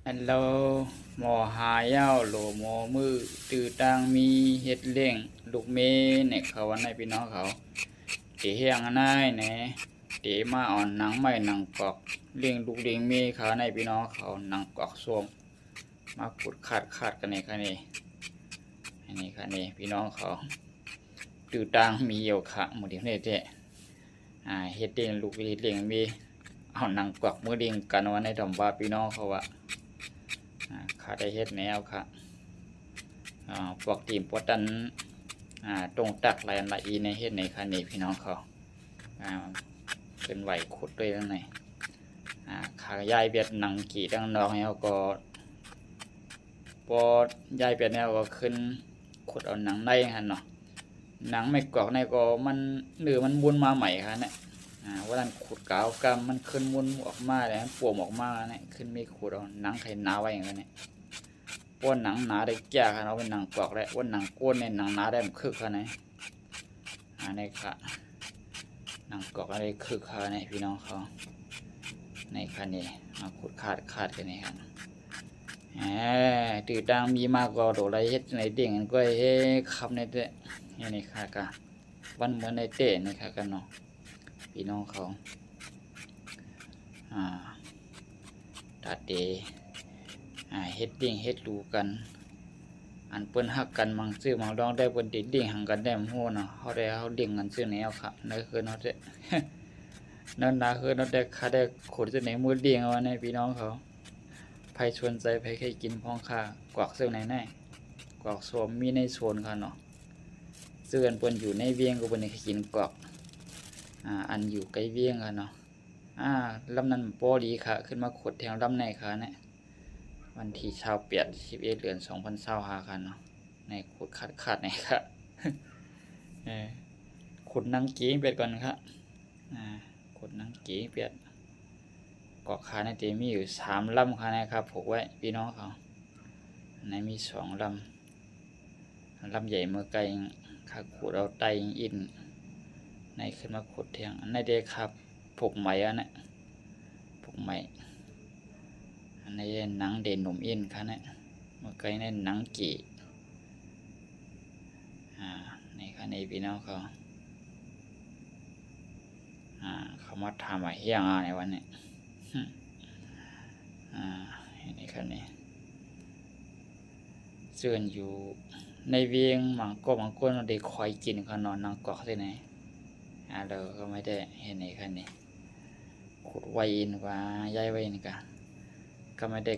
ຮັລໂຫຼ ໝໍຫາຍາວ ໂຫຼໝໍມື ຕື້ຕ່າງມີ ເຮັດລ້ຽງລູກເມ ໃນເຂົາວ່າໃນພີ່ນ້ອງເຂົາ ເຕຮຽງນາຍແນ ເຕມາເອົາໜັງໄມ້ໜັງກອກ ລ້ຽງລູກລ້ຽງເມເຂົາໃນພີ່ນ້ອງເຂົາ ໜັງກອກໂຊມ ມາຂູດຂາດຂາດກັນນີ້ຄະນີ້ ອັນນີ້ຄະນີ້ ພີ່ນ້ອງເຂົາ ຕື້ຕ່າງມີຢູ່ຄະ ມື້ດຽວນີ້ແທ້ ອ່າ ເຮັດລ້ຽງລູກເຮັດລ້ຽງເມ ເອົາໜັງກວັກມືລ້ຽງກັນວ່າໃນດອມວ່າ ພີ່ນ້ອງເຂົາວ່າ ອ່າ ຂ້າໄດ້ເຮັດແນວຄະ ອ່າ ພວກຕີມປວດຕັນ ອ່າ ຕົງຕັກຫຼາຍອັນຫຼາຍອີໃນເຮັດໃນຄະນີ້ ພີ່ນ້ອງເຂົາ ອ່າ ເຄື່ອນໄຫວຂຸດດ້ວຍຈັ່ງໃດ ອ່າ ຂ້າຍ້າຍວຽດໜັງກີ້ທາງນອກແລ້ວກໍ ພໍຍ້າຍໄປແລ້ວກໍຂຶ້ນຂຸດເອົາໜັງໃນຫັ້ນເນາະ ໜັງໄມ້ກອກໃນກໍມັນ ເນື້ອມັນວຸນມາໃໝ່ຫັ້ນແຫຼະ ອ່າ ວ່ານັ້ນຂຸດກາວກຳ ມັນຂຶ້ນວຸນອອກມາແລ້ວ ມັນປວມອອກມາແລ້ວ ຂຶ້ນມີຂຸດເອົາໜັງໄຂໜາໄວ້ຫັ້ນແຫຼະ ເພາະໜັງໜາໄດ້ແກ່ຫັ້ນ ເອົາໄປໜັງກອກແລ້ວ ວ່າໜັງກ້ວນນີ້ ໜັງໜາໄດ້ມັນຄຶກຫັ້ນນະ ອັນນີ້ຄະ ໜັງກອກອັນນີ້ຄຶກຄະນີ້ ພີ່ນ້ອງເຂົາ ໃນຄະນີ້ ມາຂູດຂາດຂາດກັນນີ້ຄະ ເອີ ຕື້ຕ່າງມີມາກໍໂດໄລເຮັດໃນເດ້ງກັນກ້ອຍເຮຄຳໃນແຕ່ ເຮັດໃນຄະກະ ວັນເໝືອນໃນແຕ່ໃນຄະກັນເນາະ ພີ່ນ້ອງເຂົາ ອ່າ ຕາເຕ ອ່າ ເຮັດເດ້ງເຮັດຫຼູກັນ ອັນເພິ່ນຮັກກັນ ບາງຊື່ບາງດອງໄດ້ ເພິ່ນໄດ້ເດ້ງຫາກັນໄດ້ ບໍ່ຮູ້ເນາະ ເຮົາໄດ້ ເຮົາເດ້ງກັນຊື່ແນວຄະ ໃນເຮືອນເຮົາແທ້ ໃນໜ້າເຮືອນເຮົາແທ້ ຂ້າໄດ້ຂົນຊື່ໃນມື້ເດ້ງເອົາໃນພີ່ນ້ອງເຂົາ ໃຜສົນໃຈ ໃຜເຄີຍກິນຂອງຂ້າ ກວາກເຊິ່ງໃນໃນ ກວາກໂຊມມີໃນໂຊນຂ້າເນາະ ເຊິ່ງເພິ່ນຢູ່ໃນວຽງກໍເພິ່ນໄດ້ກິນກວາກ ອ່າ ອັນຢູ່ໄກວຽງຂ້າເນາະ ອ່າ ລຳນັ້ນບໍ່ດີຂ້າ ຂຶ້ນມາຂຸດແທງລຳໃນຂ້າແນະ ວັນທີຊາວແປດ ສິບເອັດ ເດືອນ ສອງພັນຊາວຫ້າ ຂ້າເນາະ ໃນຂຸດຂາດຂາດໃນຂ້າ ເອີ ຂຸດໜັງກີ້ເປັດກ່ອນຂ້າ ອ່າ ຂຸດໜັງກີ້ເປັດ ກໍຂ້າໃນທີ່ມີຢູ່ສາມລຳຂ້າໃນຂ້າຜູກໄວ້ ພີ່ນ້ອງເຂົາ ໃນມີສອງລຳ ລຳໃຫຍ່ເມື່ອໄກ ຂ້າຂູດເອົາໄຕອິນ ໃນຂຶ້ນມາຂຸດແທງ ອັນໃນເດຂ້າຜູກໄໝອັນນະ ຜູກໄໝ ອັນໃນໜັງເດໜຸ່ມອິນຂ້ານະ ເມື່ອໄກໃນໜັງກີ້ ອ່າ ໃນຂ້າໃນພີ່ນ້ອງເຂົາ ອ່າ ເຂົາມາຖາມວ່າຮຽງອາໃນວັນນີ້ ອ່າ ໃນຂ້າໃນ ເຊິ່ງຢູ່ໃນວຽງ ບາງກໍບາງຄົນໄດ້ຄອຍກິນຂ້າວໜອນໜັງກອກຊີ້ນະ ອາ ແລ້ວກໍໄມ່ໄດ້ເຮັດໃນຄັນນີ້ ຂຸດໄວ້ອີກວ່າ ຍ້າຍໄວ້ນີ້ກະ ກໍໄມ່ໄດ້